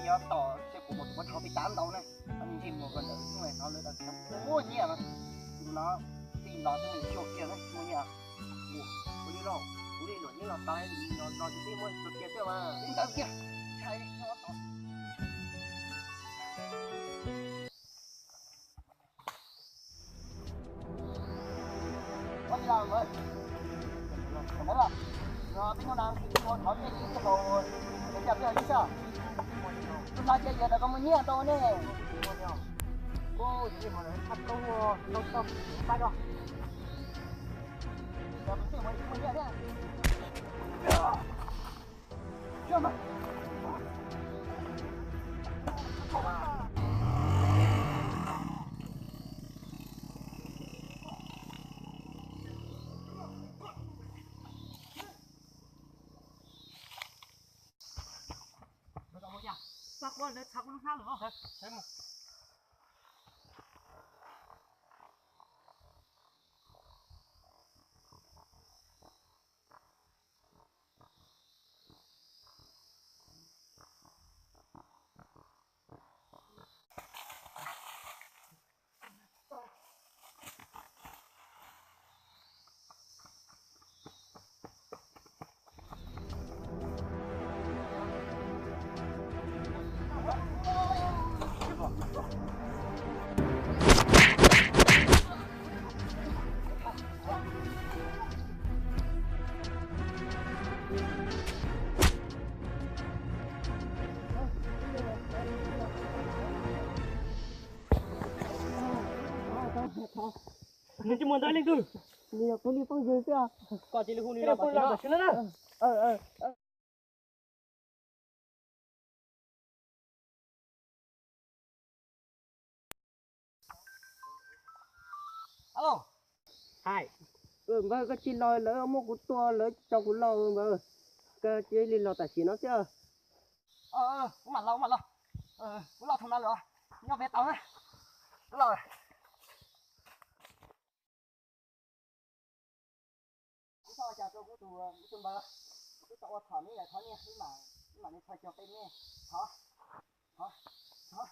Yog tom se kuv mus tus kuv dhau pes tsawg ntau ne, ntsej muag ko ntawd no lawv muaj nyiaj mas, tus no tij los twb mus xyuas kiag na muaj nyiaj. Kuv li los, kuv li luam yeeb los tau, los tsis tij muaj xyuas kiag thiab mas li ntawd kiag. Ua li los, ntawd los, no peb hnub no thov peb ib tug, ua cas peb ib xyov, tus no ces yog lawv ko muaj nyiaj tau ne. Kuv tsis muaj, tau tau pab rau. Yog tus twg muaj nyiaj thiab. Nws tsis muaj ntawd leej twg. Nws yog kuv li phooj ywg xwb. Koj cia li hu nws los tam sim no. Alo. Hais. Npawg, koj tsis los, lawv muab kuv tua, lawv tso kuv los npawg. Koj cia li los tam sim no xwb. Kuv mam los, kuv mam los. Kuv los thaum no lawm, nyob pem tau na. Kuv los. Kuv txhob ua cas rau kuv tus, kuv tus npawg, kuv tau ua thom neb lawm, thov neb, neb mam li txhos caug peb neb, thov, thov, thov.